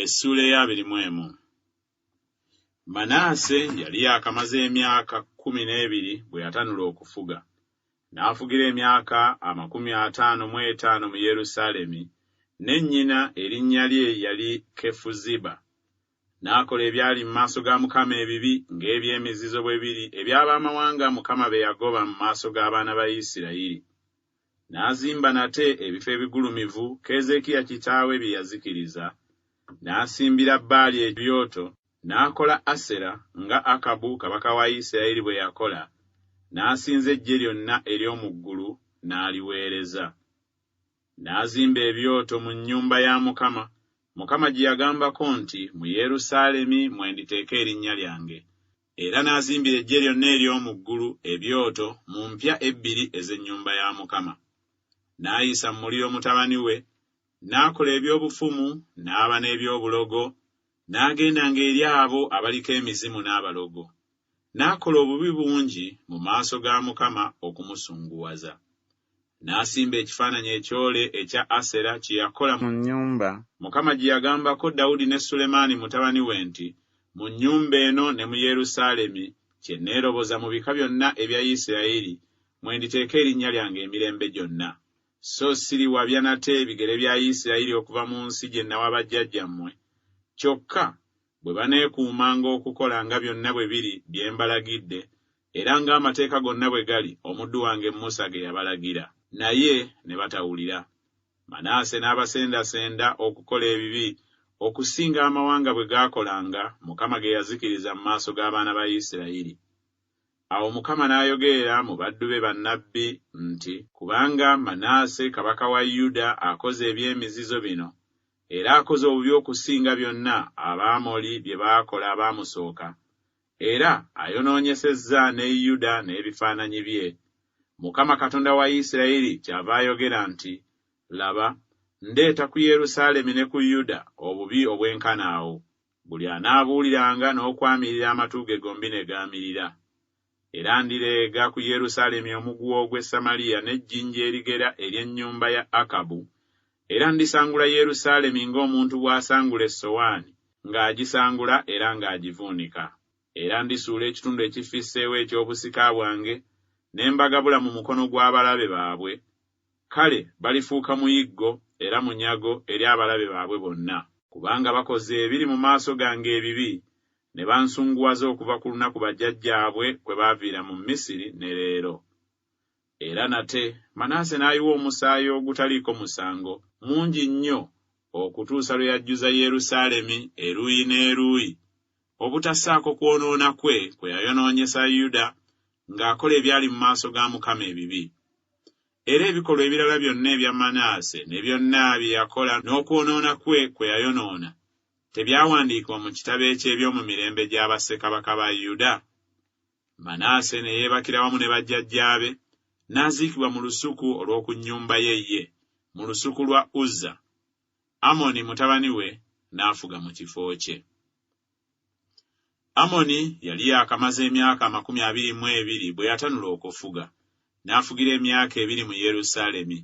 Essuula ey'abiri mu emu. Manaase yali yaakamaze emyaka 12 bwe yatanula okufuga. N'afugira emyaka 55 mu Yerusaalemi, ne nnyina erinnya lye yali Kefuziba. N'akola ebyali mu maaso ga Mukama ebibi ng'eby'emizizo bwe biri eby'ab'amawanga Mukama be yagoba mu maaso g'abaana ba Isirayiri. N'azimba nate ebifo ebigulumivu Keezeekiya kitaawe bye yazikiriza, n'asimbira Baali ebyoto, n'akola Asera nga Akabu kabaka wa Isirayiri bwe yakola, n'asinza eggye lyonna ery'omu ggulu n'aliweereza. N'azimba ebyoto mu nnyumba ya Mukama, Mukama gye yagambako nti Mu Yerusaalemi mwe nditeeka erinnya lyange. Era n'azimbira eggye lyonna ery'omu ggulu ebyoto mu mpya ebbiri ez'ennyumba ya Mukama. N'ayisa mu muliro mutabani we, n'akola eby'obufumu, n'aba n'eby'obulogo, n'agendanga eri abo abaliko emizimu n'abalogo. N'akola obubi bungi mu maaso ga Mukama okumusunguwaza. N'asimba ekifaananyi ekyole ekya Asera kye yakola mu nnyumba Mukama gye yagambako Dawudi ne Sulemaani mutabani we nti, Mu nnyumba eno ne mu Yerusaalemi, kye neeroboza mu bika byonna ebya Isirayiri, mwe nditeeka erinnya lyange emirembe gyonna. So siriwabya nate bigere bya Isirayiri okuva mu nsi gye nnawa bajjajjammwe, kyokka bwe baneekuumanga okukola nga byonna bwe biri bye mbalagidde, era ng'amateeka gonna bwe gali omuddu wange Musa ge yabalagira. Naye ne batawulira. Manaase n'abasendasenda okukola ebibi okusinga amawanga bwe gaakolanga, Mukama ge yazikiriza mu maaso g'abaana ba Isirayiri. Awo Mukama n'ayogerera mu baddu be bannabbi nti, Kubanga Manaase kabaka wa Yuda akoze eby'emizizo bino, era akoze obubi okusinga byonna Abaamoli bye baakola abaamusooka, era ayonoonyesezza ne Yuda n'ebifaananyi bye, Mukama Katonda wa Isirayiri kyava ayogera nti, Laba, ndeeta ku Yerusaalemi ne ku Yuda obubi obwenkana awo, buli anaabuwuliranga n'okwamirira amatu ge gombi ne gaamirira. Era ndireega ku Yerusaalemi omuguwa ogw'e Samaliya n'ejjinja erigera ery'ennyumba ya Akabu, era ndisangula Yerusaalemi ng'omuntu bw'asangula essowaani, ng'agisangula era ng'agivuunika. Era ndisuula ekitundu ekifisseewo eky'obusika bwange, ne mbagabula mu mukono gw'abalabe baabwe, kale balifuuka muyiggo era munyago eri abalabe baabwe bonna. Kubanga bakoze ebiri mu maaso gange ebibi, ne bansunguwaza okuva ku lunaku bajjajjaabwe kwe baaviira mu Misiri ne leero. Era nate Manase n'ayiwa omusaayi ogutaliiko musango, mungi nnyo, okutuusa lwe yajjuza Yerusaalemi eruuyi n'eruuyi, obutassaako kwonoona kwe kwe yayonoonyesa Yuda ng'akola ebyali mu maaso ga Mukama ebibi. Era ebikolwa ebirala byonna ebya Manase ne byonna bye yakola n'okwonoona kwe kwe yayonoona, tebyawandiikibwa mu kitabo eky'Ebyomumirembe gya Bassekabaka ba Yuda? Manase ne yeebakira wamu ne bajjajjaabe, n'aziikibwa mu lusuku olw'oku nnyumba ye ye, mu lusuku lwa Uzza. Amoni mutabani we n'afuga mu kifo kye. Amoni yali yaakamaze emyaka 22 bwe yatanula okufuga, n'afugira emyaka ebiri mu Yerusaalemi.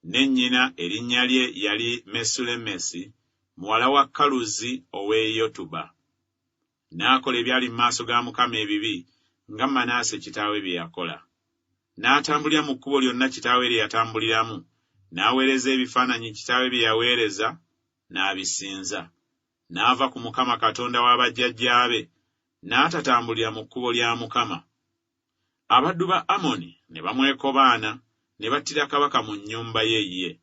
Ne nnyina erinnya lye yali Mesulemesi muwala wa Kaluzi ow'e Yotuba. N'akola ebyali mu maaso ga Mukama ebibi, nga Manase kitaawe bye yakola. N'atambulira mu kkubo lyonna kitaawe lye yatambuliramu, n'aweereza ebifaananyi kitaawe bye yaweereza, n'abisinza. N'ava ku Mukama Katonda wa bajjajjaabe, n'atatambulira mu kkubo lya Mukama. Abaddu ba Amoni ne bamwekobaana, ne battira kabaka mu nnyumba ye ye.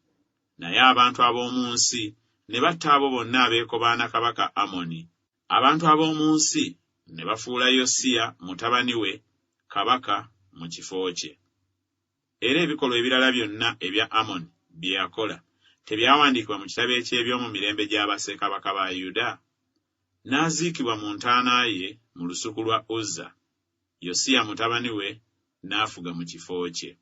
Naye abantu ab'omu nsi ne batta abo bonna abeekobaana kabaka Amoni. Abantu ab'omu nsi ne bafuula Yosiya mutabani we kabaka mu kifo kye. Era ebikolwa ebirala byonna ebya Amoni bye yakola, tebyawandiikibwa mu kitabo eky'Eby'omu Mirembe gya Bassekabaka ba Yuda? N'aziikibwa mu ntaana ye mu lusuku lwa Uzza, Yosiya mutabani we n'afuga mu kifo kye.